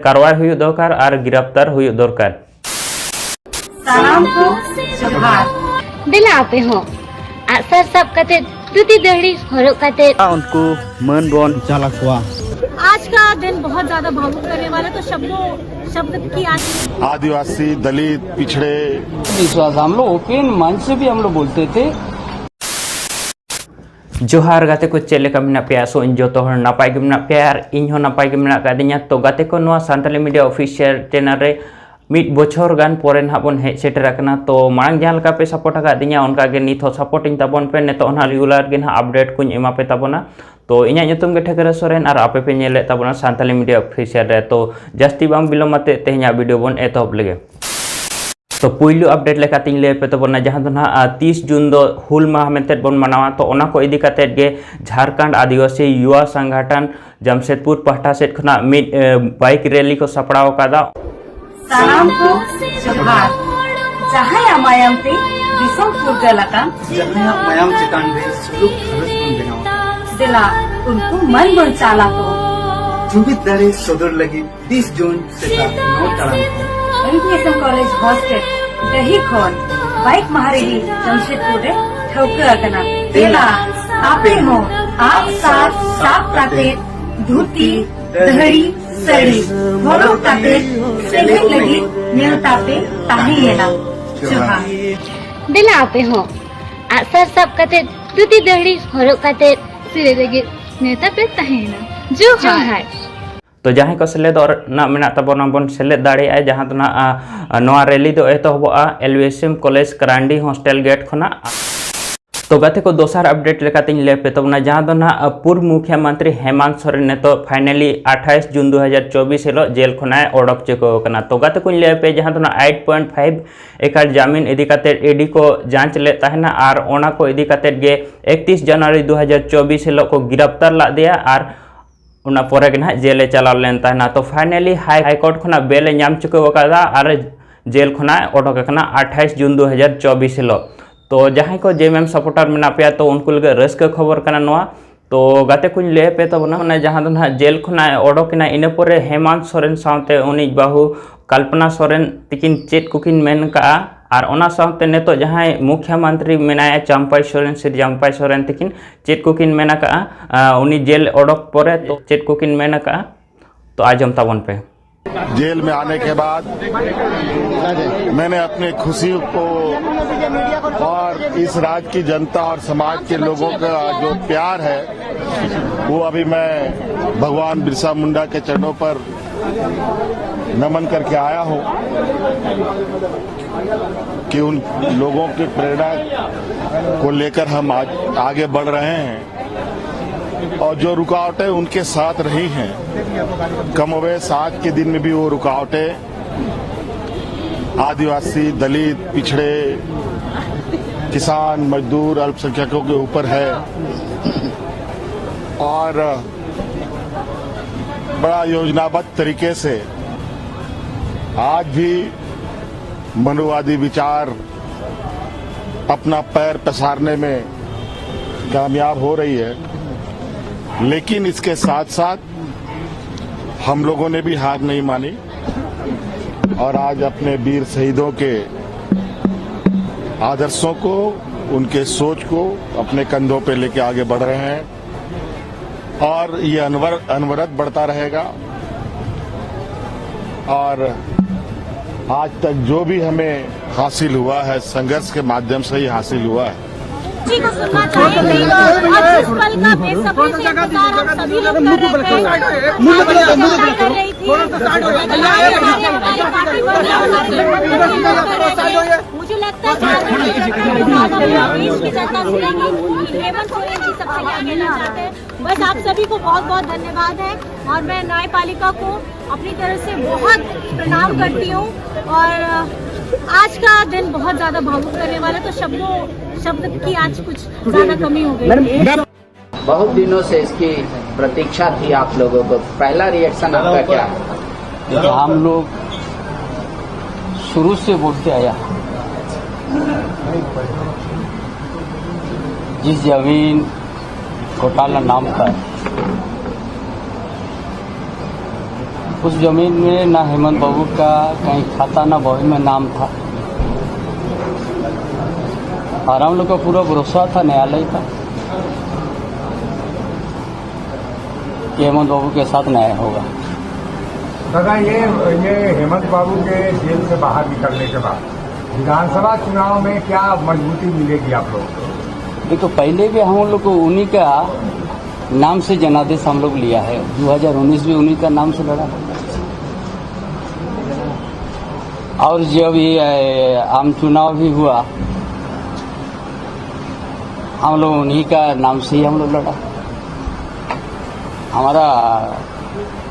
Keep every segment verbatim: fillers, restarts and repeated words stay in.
ᱠᱟᱨᱣᱟᱭ ᱦᱩᱭᱩᱜ ᱫᱚᱨᱠᱟᱨ ᱟᱨ ᱜᱤᱨᱟᱯᱛᱟᱨ ᱦᱩᱭᱩᱜ ᱫᱚᱨᱠᱟᱨ᱾ ᱥᱟᱱᱟᱢ ᱠᱚ ᱡᱚᱦᱟᱨ᱾ ᱫᱮᱞᱟ ᱟᱯᱮ ᱦᱚᱸ ᱟᱜᱼᱥᱟᱨ ᱥᱟᱵ ᱠᱟᱛᱮ, ᱫᱷᱩᱛᱤ ᱫᱟᱹᱦᱲᱤ ᱦᱚᱨᱚᱜ ᱠᱟᱛᱮ, ᱩᱱᱠᱩ ᱢᱟᱹᱱ ᱵᱚᱱ ᱪᱟᱞ ᱟᱠᱚᱣᱟ᱾ आज का दिन बहुत ज्यादा भावुक करने वाला है, तो शब्दों शब्द की आज आदिवासी, दलित, पिछड़े विश्वास हम लोग ओपन माइंड से भी हम लोग बोलते थे। ᱡᱚᱦᱟᱨ ᱜᱟᱛᱮ ᱠᱚ, ᱪᱮᱫ ᱞᱮᱠᱟ ᱢᱮᱱᱟᱜ ᱯᱮᱭᱟ? ᱟᱥᱚᱜ ᱟᱹᱧ ᱡᱚᱛᱚ ᱦᱚᱲ ᱱᱟᱯᱟᱭ ᱜᱮ ᱢᱮᱱᱟᱜ ᱯᱮᱭᱟ ᱟᱨ ᱤᱧ ᱦᱚᱸ ᱱᱟᱯᱟᱭ ᱜᱮ ᱢᱮᱱᱟᱜ ᱟᱠᱟᱫᱤᱧᱟ᱾ ᱛᱚ ᱜᱟᱛᱮ ᱠᱚ, ᱱᱚᱣᱟ ᱥᱟᱱᱛᱟᱞᱤ ᱢᱤᱰᱤᱭᱟ ᱚᱯᱷᱤᱥᱤᱭᱟᱞ ᱪᱮᱱᱮᱞ ᱨᱮ ᱢᱤᱫ ᱵᱚᱪᱷᱚᱨ ᱜᱟᱱ ᱯᱚᱨᱮ ᱱᱟᱦᱟᱜ ᱵᱚᱱ ᱦᱮᱡ ᱥᱮᱴᱮᱨ ᱟᱠᱟᱱᱟ᱾ ᱛᱚ ᱢᱟᱲᱟᱝ ᱡᱟᱦᱟᱸ ᱞᱮᱠᱟ ᱯᱮ ᱥᱟᱯᱳᱨᱴ ᱟᱠᱟᱫ ᱫᱤᱧᱟ, ᱚᱱᱠᱟ ᱜᱮ ᱱᱤᱛ ᱦᱚᱸ ᱥᱟᱯᱳᱨᱴ ᱤᱧ ᱛᱟᱵᱚᱱ ᱯᱮ᱾ ᱱᱤᱛᱚᱜ ᱱᱟᱦᱟᱜ ᱨᱮᱜᱩᱞᱟᱨ ᱜᱮ ᱱᱟᱦᱟᱜ ᱟᱯᱰᱮᱴ ᱠᱚᱧ ᱮᱢᱟ ᱯᱮ ᱛᱟᱵᱚᱱᱟ᱾ ᱛᱚ ᱤᱧᱟᱹᱜ ᱧᱩᱛᱩᱢ ᱜᱮ ᱴᱷᱟᱹᱠᱨᱟᱹ ᱥᱚᱨᱮᱱ ᱟᱨ ᱟᱯᱮ ᱯᱮ ᱧᱮᱞᱮᱫ ᱛᱟᱵᱚᱱᱟ ᱥᱟᱱᱛᱟᱞᱤ ᱢᱤᱰᱤᱭᱟ ᱚᱯᱷᱤᱥᱤᱭᱟᱞ ᱨᱮ᱾ ᱛᱚ ᱡᱟᱹᱥᱛᱤ ᱵᱟᱝ ᱵᱤᱞᱚᱢ ᱟᱛᱮ ᱛᱮᱦᱮᱧᱟᱜ ᱵᱷᱤᱰᱤᱭᱳ ᱵᱚᱱ ᱮᱛᱚᱦᱚᱵ ᱞᱮᱜᱮ᱾ ᱛᱚ ᱯᱩᱭᱞᱩ ᱟᱯᱰᱮᱴ ᱞᱮᱠᱟᱛᱤᱧ ᱞᱟᱹᱭ ᱟᱯᱮ ᱛᱟᱵᱚᱱᱟ, ᱡᱟᱦᱟᱸ ᱫᱚ ᱱᱟᱦᱟᱜ ᱛᱤᱥ ᱡᱩᱱ ᱫᱚ ᱦᱩᱞ ᱢᱟᱦᱟ ᱢᱮᱱᱛᱮ ᱵᱚᱱ ᱢᱟᱱᱟᱣᱟ᱾ ᱛᱚ ᱚᱱᱟ ᱠᱚ ᱤᱫᱤ ᱠᱟᱛᱮᱫ ᱜᱮ ᱡᱷᱟᱲᱠᱷᱚᱸᱰ ᱟᱹᱫᱤᱵᱟᱹᱥᱤ ᱭᱩᱣᱟ ᱥᱚᱝᱜᱚᱴᱷᱚᱱ ᱡᱟᱢᱥᱮᱫᱽᱯᱩᱨ ᱯᱟᱦᱴᱟ ᱥᱮᱫ ᱠᱷᱚᱱᱟᱜ ᱢᱤᱫ ᱵᱟᱭᱤᱠ ᱨᱮᱞᱤ ᱠᱚ ᱥᱟᱯᱲᱟᱣ ᱟᱠᱟᱫᱟ᱾ ᱥᱟᱱᱟᱢ ᱠᱚ ᱡᱚᱦᱟᱨ᱾ ᱡᱟᱦᱟᱸᱭᱟᱜ ᱢᱟᱭᱟᱢ ᱛᱮ ᱫᱤᱥᱚᱢ ᱯᱷᱩᱨᱜᱟᱹᱞ ᱟᱠᱟᱱ, ᱡᱟᱦᱟᱸᱭᱟᱜ ᱢᱟᱭᱟᱢ ᱪᱮᱛᱟᱱ ᱨᱮ ᱥᱩᱞᱩᱠ ᱜᱷᱟᱨᱚᱸᱡᱽ ᱵᱚᱱ ᱵᱮᱱᱟᱣᱟ᱾ ᱫᱮᱞᱟ ᱩᱱᱠᱩ ᱢᱟᱹᱱ ᱵᱚᱱ ᱪᱟᱞ ᱟᱠᱚᱣᱟ᱾ ᱡᱩᱢᱤᱫ ᱫᱟᱲᱮ ᱥᱚᱫᱚᱨ ᱞᱟᱹᱜᱤᱫ ᱛᱤᱥ ᱡᱩᱱ ᱥᱮᱛᱟᱜ ᱱᱚ ᱴᱟᱲᱟᱝ ᱠᱷᱚᱱ M P S M college hostel ᱰᱟᱹᱦᱤ ᱠᱷᱚᱱ ᱵᱟᱭᱤᱠ ᱢᱟᱦᱟ ᱨᱮᱞᱤ ᱡᱟᱢᱥᱮᱫᱽᱯᱩᱨ ᱨᱮ ᱴᱷᱟᱹᱣᱠᱟᱹ ᱟᱠᱟᱱᱟ᱾ ᱫᱮᱞᱟ ᱟᱯᱮ ᱦᱚᱸ ᱟᱜᱼᱥᱟᱨ ᱥᱟᱵ ᱠᱟᱛᱮ ᱫᱷᱩᱛᱤ, ᱫᱟᱹᱦᱲᱤ, ᱥᱟᱹᱲᱤ ᱦᱚᱨᱚᱜ ᱠᱟᱛᱮ ᱥᱮᱞᱮᱫ ᱞᱟᱹᱜᱤᱫ ᱱᱮᱣᱛᱟ ᱯᱮ ᱛᱟᱦᱮᱸᱭᱮᱱᱟ᱾ ᱡᱚᱦᱟᱨ᱾ ᱫᱮᱞᱟ ᱟᱯᱮ ᱦᱚᱸ ᱟᱜᱼᱥᱟᱨ ᱥᱟᱵ ᱠᱟᱛᱮ, ᱫᱷᱩᱛᱤ ᱫᱟᱹᱦᱲᱤ ᱦᱚᱨᱚᱜ ᱠᱟᱛᱮ ᱥᱮᱞᱮᱫ ᱞᱟᱹᱜᱤᱫ ᱱᱮᱣᱛᱟ ᱯᱮ ᱛᱟᱦᱮᱸᱭᱮᱱᱟ᱾ ᱡᱚᱦᱟᱨ᱾ ᱛᱚ ᱡᱟᱦᱟᱸᱭ ᱠᱚ ᱥᱮᱞᱮᱫᱚᱜ ᱨᱮᱱᱟᱜ ᱢᱮᱱᱟᱜ ᱛᱟᱵᱚᱱᱟ ᱵᱚᱱ ᱥᱮᱞᱮᱫ ᱫᱟᱲᱮᱭᱟᱜᱼᱟ, ᱡᱟᱦᱟᱸ ᱫᱚ ᱱᱟᱦᱟᱜ ᱱᱚᱣᱟ ᱨᱮᱞᱤ ᱫᱚ ᱮᱛᱚᱦᱚᱵᱚᱜᱼᱟ L B S M college ᱠᱟᱨᱟᱱᱰᱤ hostel gate ᱠᱷᱚᱱᱟᱜ᱾ ᱛᱚ ᱜᱟᱛᱮ ᱠᱚ, ᱫᱚᱥᱟᱨ ᱟᱯᱰᱮᱴ ᱞᱮᱠᱟᱛᱤᱧ ᱞᱟᱹᱭ ᱟᱯᱮ ᱛᱟᱵᱚᱱᱟ, ᱡᱟᱦᱟᱸ ᱫᱚ ᱱᱟᱦᱟᱜ ᱯᱩᱨᱵ ᱢᱩᱠᱷᱭᱟᱹ ᱢᱚᱱᱛᱨᱤ ᱦᱮᱢᱟᱱᱛ ᱥᱚᱨᱮᱱ ᱱᱤᱛᱚᱜ ᱯᱷᱟᱭᱱᱟᱞᱤ ᱟᱴᱷᱟᱭᱤᱥ ᱡᱩᱱ ᱫᱩ ᱦᱟᱡᱟᱨ ᱪᱚᱵᱵᱤᱥ ᱦᱤᱞᱳᱜ ᱡᱮᱞ ᱠᱷᱚᱱᱟᱜ ᱮ ᱚᱰᱚᱠ ᱪᱩᱠᱟᱹᱣ ᱟᱠᱟᱱᱟ᱾ ᱛᱚ ᱜᱟᱛᱮ ᱠᱚᱧ ᱞᱟᱹᱭ ᱟᱯᱮ, ᱡᱟᱦᱟᱸ ᱫᱚ ᱱᱟᱦᱟᱜ ᱮᱭᱤᱴ ᱯᱚᱭᱮᱱᱴ ᱯᱷᱟᱭᱤᱵᱷ ᱮᱠᱟᱨ ᱡᱟᱢᱤᱱ ᱤᱫᱤ ᱠᱟᱛᱮᱫ ᱤ ᱰᱤ ᱠᱚ ᱡᱟᱸᱪ ᱞᱮᱫ ᱛᱟᱦᱮᱱᱟ ᱟᱨ ᱚᱱᱟ ᱠᱚ ᱤᱫᱤ ᱠᱟᱛᱮᱫ ᱜᱮ ᱮᱠᱛᱤᱥ ᱡᱟᱱᱩᱣᱟᱨᱤ ᱫᱩ ᱦᱟᱡᱟᱨ ᱪᱚᱵᱵᱤᱥ ᱦᱤᱞᱳᱜ ᱠᱚ ᱜᱤᱨᱟᱯᱛᱟᱨ ᱞᱮᱫᱮᱭᱟ ᱟᱨ ᱚᱱᱟ ᱯᱚᱨᱮ ᱜᱮ ᱱᱟᱦᱟᱜ ᱡᱮᱞ ᱮ ᱪᱟᱞᱟᱣ ᱞᱮᱱ ᱛᱟᱦᱮᱱᱟ᱾ ᱛᱚ ᱯᱷᱟᱭᱱᱟᱞᱤ ᱦᱟᱭ ᱦᱟᱭ ᱠᱳᱨᱴ ᱠᱷᱚᱱᱟᱜ ᱵᱮᱞ ᱮ ᱧᱟᱢ ᱪᱩᱠᱟᱹᱣ ᱟᱠᱟᱫᱟ ᱟᱨ ᱡᱮᱞ ᱠᱷᱚᱱᱟᱜ ᱚᱰᱚᱠ ᱟᱠᱟᱱᱟ ᱟᱴᱷᱟᱭᱤᱥ ᱡᱩᱱ ᱫᱩ ᱦᱟᱡᱟᱨ ᱪᱚᱵᱵᱤᱥ ᱦᱤᱞᱳᱜ᱾ ᱛᱚ ᱡᱟᱦᱟᱸᱭ ᱠᱚ ᱡᱮ ᱮᱢ ᱮᱢ ᱥᱟᱯᱳᱨᱴᱟᱨ ᱢᱮᱱᱟᱜ ᱯᱮᱭᱟ, ᱛᱚ ᱩᱱᱠᱩ ᱞᱟᱹᱜᱤᱫ ᱨᱟᱹᱥᱠᱟᱹ ᱠᱷᱚᱵᱚᱨ ᱠᱟᱱᱟ ᱱᱚᱣᱟ᱾ ᱛᱚ ᱜᱟᱛᱮ ᱠᱚᱧ ᱞᱟᱹᱭ ᱟᱯᱮ ᱛᱟᱵᱚᱱᱟ, ᱚᱱᱟ ᱡᱟᱦᱟᱸ ᱫᱚ ᱱᱟᱦᱟᱜ ᱡᱮᱞ ᱠᱷᱚᱱᱟᱜ ᱮ ᱚᱰᱚᱠ ᱮᱱᱟ, ᱤᱱᱟᱹ ᱯᱚᱨᱮ ᱦᱮᱢᱟᱱᱛ ᱥᱚᱨᱮᱱ ᱥᱟᱶᱛᱮ ᱩᱱᱤ ᱵᱟᱹᱦᱩ ᱠᱚᱞᱯᱚᱱᱟ ᱥᱚᱨᱮᱱ ᱛᱤᱠᱤᱱ ᱪᱮᱫ ᱠᱚᱠᱤᱱ ᱢᱮᱱ ᱠᱟᱜᱼᱟ, ᱟᱨ ᱚᱱᱟ ᱥᱟᱶᱛᱮ ᱱᱤᱛᱚᱜ ᱡᱟᱦᱟᱸᱭ ᱢᱩᱠᱷᱭᱚ ᱢᱚᱱᱛᱨᱤ ᱢᱮᱱᱟᱭᱟ ᱪᱟᱢᱯᱟᱭ ᱥᱚᱨᱮᱱ, ᱥᱨᱤ ᱪᱟᱢᱯᱟᱭ ᱥᱚᱨᱮᱱ ᱛᱤᱠᱤᱱ ᱪᱮᱫ ᱠᱚᱠᱤᱱ ᱢᱮᱱ ᱠᱟᱜᱼᱟ, ᱟᱸ, ᱩᱱᱤ ᱡᱮᱞ ᱚᱰᱚᱠ ᱯᱚᱨᱮ ᱛᱚ ᱪᱮᱫ ᱠᱚᱠᱤᱱ ᱢᱮᱱ ᱠᱟᱜᱼᱟ, ᱛᱚ ᱟᱸᱡᱚᱢ ᱛᱟᱵᱚᱱ ᱯᱮ᱾ जेल में आने के बाद मैंने अपनी खुशी को और इस राज्य की जनता और समाज के लोगों का जो प्यार है, वो अभी मैं भगवान बिरसा मुंडा के चरणों पर नमन करके आया हूँ कि उन लोगों की प्रेरणा को लेकर हम आज आगे बढ़ रहे हैं। और जो रुकावटें उनके साथ रही हैं, कमोबेश आज के दिन में भी वो रुकावटें आदिवासी, दलित, पिछड़े, किसान, मजदूर, अल्पसंख्यकों के ऊपर है। और बड़ा योजनाबद्ध तरीके से आज भी मनुवादी विचार अपना पैर पसारने में कामयाब हो रही है, लेकिन इसके साथ साथ हम लोगों ने भी हार नहीं मानी और आज अपने वीर शहीदों के आदर्शों को, उनके सोच को अपने कंधों पे लेके आगे बढ़ रहे हैं। और ये अनवर अनवरत बढ़ता रहेगा। और आज तक जो भी हमें हासिल हुआ है, संघर्ष के माध्यम से ही हासिल हुआ है। जी को सुनना चाहेंगे और जिस पल का बेसब्री से इंतजार हम सभी लोग कर रहे थे, कर रही थी। मुझे लगता है झारखंड की जनता, देश की जनता सुनेगी कि हेमंत सोरेन जी सबसे क्या कहना चाहते हैं। बस आप सभी को बहुत बहुत धन्यवाद है और मैं न्यायपालिका को अपनी तरफ से बहुत प्रणाम करती हूँ और आज का दिन बहुत ज़्यादा भावुक करने वाला, तो शब्दों शब्द की आज कुछ ज़्यादा कमी हो गई। बहुत दिनों से इसकी प्रतीक्षा थी आप लोगों को, पहला रिएक्शन आपका क्या है? देखो, हम लोग शुरू से बोलते आया, जिस जमीन घोटाला नाम था। उस जमीन में ना हेमंत बाबू का कहीं खाता, ना बही में नाम था। और हम लोग का पूरा भरोसा था न्यायालय का कि हेमंत बाबू के साथ न्याय होगा। दादा, ये ये हेमंत बाबू के जेल से बाहर निकलने के बाद विधानसभा चुनाव में क्या मजबूती मिलेगी आप लोगों को? देखो, पहले भी हम लोग को उन्हीं का नाम से जनादेश हम लोग लिया है। दो हज़ार उन्नीस भी उन्हीं का नाम से लड़ा, और जब ये आम चुनाव भी हुआ, हम लोग उन्हीं का नाम से ही हम लोग लड़ा। हमारा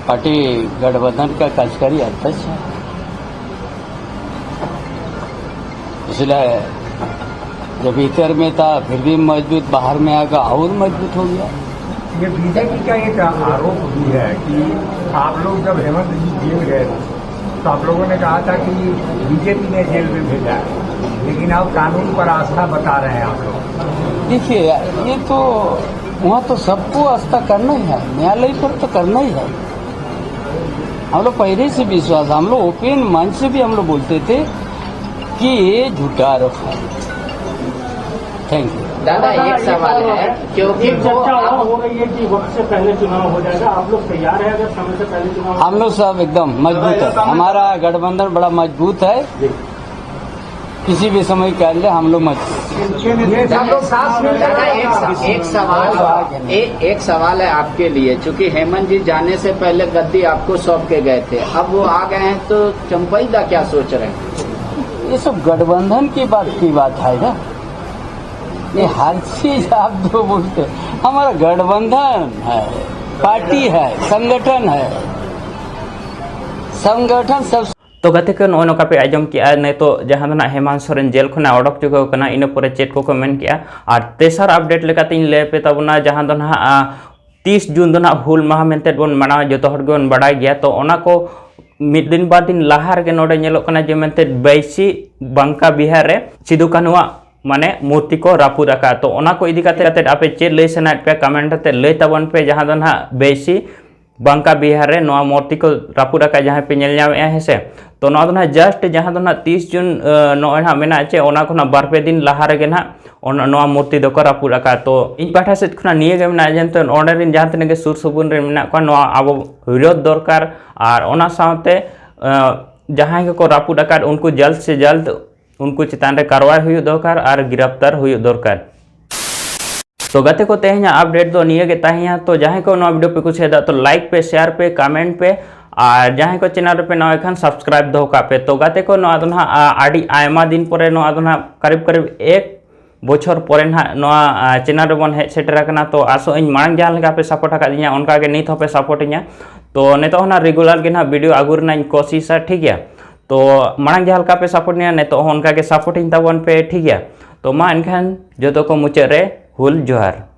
पार्टी गठबंधन का कार्यकारी अध्यक्ष है, इसलिए जो भीतर में था फिर भी मजबूत, बाहर में आकर और मजबूत हो गया। ये बीजेपी का एक आरोप भी है कि आप लोग जब हेमंत जी जेल गए थे, तो आप लोगों ने कहा था कि बीजेपी ने जेल में भेजा है, लेकिन आप कानून पर आस्था बता रहे हैं आप लोग। देखिए, ये तो, वहाँ तो सबको आस्था करना ही है, न्यायालय पर तो करना ही है। हम लोग पहले से विश्वास, हम लोग ओपन मन से भी हम लोग बोलते थे कि ये झूठा आरोप है। Thank you. दादा, एक सवाल है, क्योंकि एक वो चर्चा और हो गई है कि वक्त से पहले चुनाव हो जाएगा। आप लोग तैयार हैं अगर समय से पहले चुनाव? हम लोग सब एकदम मजबूत है, हमारा गठबंधन बड़ा मजबूत है। किसी भी समय कह ले, हम लोग मजबूत। ये हम लोग साथ में दादा, एक स-, एक सवाल, एक, एक सवाल है आपके लिए। चूंकि हेमंत जी जाने से पहले गद्दी आपको सौंप के गए थे, अब वो आ गए हैं, तो चंपई दा क्या सोच रहे हैं? ये सब गठबंधन की बात की बात है ना, ये हर चीज आप जो बोलते हैं, हमारा गठबंधन है, पार्टी है, संगठन है, संगठन सब तो ᱜᱟᱛᱮ ᱠᱚ, ᱱᱚᱜᱼᱚᱭ ᱱᱚᱝᱠᱟ ᱯᱮ ᱟᱸᱡᱚᱢ ᱠᱮᱜᱼᱟ, ᱱᱤᱛᱚᱜ ᱡᱟᱦᱟᱸ ᱫᱚ ᱱᱟᱜ ᱦᱮᱢᱟᱱᱛ ᱥᱚᱨᱮᱱ ᱡᱮᱞ ᱠᱷᱚᱱᱟᱜ ᱚᱰᱚᱠ ᱪᱩᱠᱟᱹᱣ ᱠᱟᱱᱟ, ᱤᱱᱟᱹ ᱯᱚᱨᱮ ᱪᱮᱫ ᱠᱚᱠᱚ ᱢᱮᱱ ᱠᱮᱜᱼᱟ᱾ ᱟᱨ ᱛᱮᱥᱟᱨ ᱟᱯᱰᱮᱴ ᱞᱮᱠᱟᱛᱤᱧ ᱞᱟᱹᱭ ᱟᱯᱮ ᱛᱟᱵᱚᱱᱟ, ᱡᱟᱦᱟᱸ ᱫᱚ ᱱᱟᱦᱟᱜ, ᱟ, ᱛᱤᱥ ᱡᱩᱱ ᱫᱚ ᱱᱟᱦᱟᱜ ᱦᱩᱞ ᱢᱟᱦᱟ ᱢᱮᱱᱛᱮ ᱵᱚᱱ ᱢᱟᱱᱟᱣᱟ, ᱡᱚᱛᱚ ᱦᱚᱲ ᱜᱮᱵᱚᱱ ᱵᱟᱰᱟᱭ ᱜᱮᱭᱟ᱾ ᱛᱚ ᱚᱱᱟ ᱠᱚ ᱢᱤᱫ ᱫᱤᱱ ᱵᱟᱨ ᱫᱤᱱ ᱞᱟᱦᱟ ᱨᱮᱜᱮ ᱱᱚᱰᱮ ᱧᱮᱞᱚᱜ ᱠᱟᱱᱟ ᱡᱮ ᱢᱮᱱᱛᱮ ᱵᱟᱹᱭᱥᱤ ᱵᱟᱝᱠᱟ ᱵᱤᱦᱟᱨ ᱨᱮ ᱥᱤᱫᱩ ᱠᱟᱹᱱᱦᱩᱣᱟᱜ ᱢᱟᱱᱮ ᱢᱩᱨᱛᱤ ᱠᱚ ᱨᱟᱹᱯᱩᱫ ᱟᱠᱟᱫ᱾ ᱛᱚ ᱚᱱᱟ ᱠᱚ ᱤᱫᱤ ᱠᱟᱛᱮ ᱠᱟᱛᱮ ᱟᱯᱮ ᱪᱮᱫ ᱞᱟᱹᱭ ᱥᱟᱱᱟᱭᱮᱫ ᱯᱮᱭᱟ, ᱠᱚᱢᱮᱱᱴ ᱠᱟᱛᱮ ᱞᱟᱹᱭ ᱛᱟᱵᱚᱱ ᱯᱮ᱾ ᱡᱟᱦᱟᱸ ᱫᱚ ᱱᱟᱦᱟᱜ ᱵᱮᱥᱤ ᱵᱟᱝᱠᱟ ᱵᱤᱦᱟᱨ ᱨᱮ ᱱᱚᱣᱟ ᱢᱩᱨᱛᱤ ᱠᱚ ᱨᱟᱹᱯᱩᱫ ᱟᱠᱟᱫ ᱡᱟᱦᱟᱸᱭ ᱯᱮ ᱧᱮᱞ ᱧᱟᱢᱮᱫᱼᱟ, ᱦᱮᱸ ᱥᱮ᱾ ᱛᱚ ᱱᱚᱣᱟ ᱫᱚ ᱱᱟᱦᱟᱜ ᱡᱟᱥᱴ ᱡᱟᱦᱟᱸ ᱫᱚ ᱱᱟᱦᱟᱜ ᱛᱤᱥ ᱡᱩᱱ ᱱᱚᱜᱼᱚᱭ ᱱᱟᱦᱟᱜ ᱢᱮᱱᱟᱜᱼᱟ ᱪᱮ, ᱚᱱᱟ ᱠᱷᱚᱱᱟᱜ ᱵᱟᱨ ᱯᱮ ᱫᱤᱱ ᱞᱟᱦᱟ ᱨᱮᱜᱮ ᱱᱟᱦᱟᱜ ᱚᱱᱟ ᱱᱚᱣᱟ ᱢᱩᱨᱛᱤ ᱫᱚᱠᱚ ᱨᱟᱹᱯᱩᱫ ᱟᱠᱟᱫ᱾ ᱛᱚ ᱤᱧ ᱯᱟᱦᱴᱟ ᱥᱮᱫ ᱠᱷᱚᱱᱟᱜ ᱱᱤᱭᱟᱹ ᱜᱮ ᱢᱮᱱᱟᱜᱼᱟ ᱡᱮ ᱚᱸᱰᱮ ᱨᱮᱱ ᱡᱟᱦᱟᱸ ᱛᱤᱱᱟᱹᱜ ᱜᱮ ᱥᱩᱨ ᱥᱩᱯᱩᱨ ᱨᱮ ᱢᱮᱱᱟᱜ ᱠᱚᱣᱟ, ᱱᱚᱣᱟ ᱟᱵᱚ ᱵᱤᱨᱳᱫᱷ ᱫᱚᱨᱠᱟᱨ᱾ ᱟᱨ ᱚᱱᱟ ᱥᱟᱶᱛᱮ ᱡᱟᱦᱟᱸᱭ ᱜᱮᱠᱚ ᱨᱟᱹᱯᱩᱫ ᱟᱠᱟᱫ ᱩᱱᱠᱩ ᱡᱟᱞᱫ ᱥᱮ ᱡᱟᱞᱫ ᱩᱱᱠᱩ ᱪᱮᱛᱟᱱ ᱨᱮ ᱠᱟᱨᱣᱟᱭ ᱦᱩᱭᱩᱜ ᱫᱚᱨᱠᱟᱨ ᱟᱨ ᱜᱤᱨᱟᱯᱛᱟᱨ ᱦᱩᱭᱩᱜ ᱫᱚᱨᱠᱟᱨ᱾ ᱛᱚ ᱜᱟᱛᱮ ᱠᱚ, ᱛᱮᱦᱮᱧᱟᱜ ᱟᱯᱰᱮᱴ ᱫᱚ ᱱᱤᱭᱟᱹ ᱜᱮ ᱛᱟᱦᱮᱸᱭᱟ᱾ ᱛᱚ ᱡᱟᱦᱟᱸᱭ ᱠᱚ ᱱᱚᱣᱟ ᱵᱷᱤᱰᱤᱭᱳ ᱯᱮ ᱠᱩᱥᱤᱭᱟᱫᱟ, ᱛᱚ ᱞᱟᱭᱤᱠ ᱯᱮ, ᱥᱮᱭᱟᱨ ᱯᱮ, ᱠᱚᱢᱮᱱᱴ ᱯᱮ, ᱟᱨ ᱡᱟᱦᱟᱸᱭ ᱠᱚ ᱪᱮᱱᱮᱞ ᱨᱮᱯᱮ ᱱᱟᱣᱟ ᱠᱷᱟᱱ ᱥᱟᱵᱥᱠᱨᱟᱭᱤᱵ ᱫᱚᱦᱚ ᱠᱟᱜ ᱯᱮ᱾ ᱛᱚ ᱜᱟᱛᱮ ᱠᱚ, ᱱᱚᱣᱟ ᱫᱚ ᱱᱟᱦᱟᱜ ᱟᱹᱰᱤ ᱟᱭᱢᱟ ᱫᱤᱱ ᱯᱚᱨᱮ, ᱱᱚᱣᱟ ᱫᱚ ᱱᱟᱦᱟᱜ ᱠᱟᱨᱤᱵ ᱠᱟᱨᱤᱵ ᱮᱠ ᱵᱚᱪᱷᱚᱨ ᱯᱚᱨᱮ ᱱᱟᱦᱟᱜ ᱱᱚᱣᱟ ᱪᱮᱱᱮᱞ ᱨᱮᱵᱚᱱ ᱦᱮᱡ ᱥᱮᱴᱮᱨ ᱟᱠᱟᱱᱟ᱾ ᱛᱚ ᱟᱥᱚᱜ ᱟᱹᱧ ᱢᱟᱲᱟᱝ ᱡᱟᱦᱟᱸ ᱞᱮᱠᱟ ᱯᱮ ᱥᱟᱯᱳᱨᱴ ᱟᱠᱟᱫᱤᱧᱟ, ᱚᱱᱠᱟ ᱜᱮ ᱱᱤᱛ ᱦᱚᱸᱯᱮ ᱥᱟᱯᱳᱨᱴ ᱤᱧᱟ᱾ ᱛᱚ ᱱᱤᱛᱚᱜ ᱦᱚᱸ ᱱᱟᱦᱟᱜ ᱨᱮᱜᱩᱞᱟᱨ ᱜᱮ ᱱᱟᱦᱟᱜ ᱵᱷᱤᱰᱤᱭᱳ ᱟᱹᱜᱩ ᱨᱮᱱᱟᱜ ᱤᱧ ᱠᱳᱥᱤᱥᱟ, ᱴᱷᱤᱠ ᱜᱮᱭᱟ᱾ ᱛᱚ ᱢᱟᱲᱟᱝ ᱡᱟᱦᱟᱸ ᱞᱮᱠᱟ ᱯᱮ ᱥᱟᱯᱳᱨᱴ ᱤᱧᱟ, ᱱᱤᱛᱚᱜ ᱦᱚᱸ ᱚᱱᱠᱟ ᱜᱮ ᱥᱟᱯᱳᱨᱴ ᱤᱧ ᱛᱟᱵᱚᱱ ᱯᱮ, ᱴᱷᱤᱠ ᱜᱮᱭᱟ᱾ ᱛᱚ ᱢᱟ ᱮᱱᱠᱷᱟᱱ ᱡᱚᱛᱚ ᱠᱚ ᱢᱩᱪᱟᱹᱫ ᱨᱮ ᱦᱩᱞ ᱡᱚᱦᱟᱨ᱾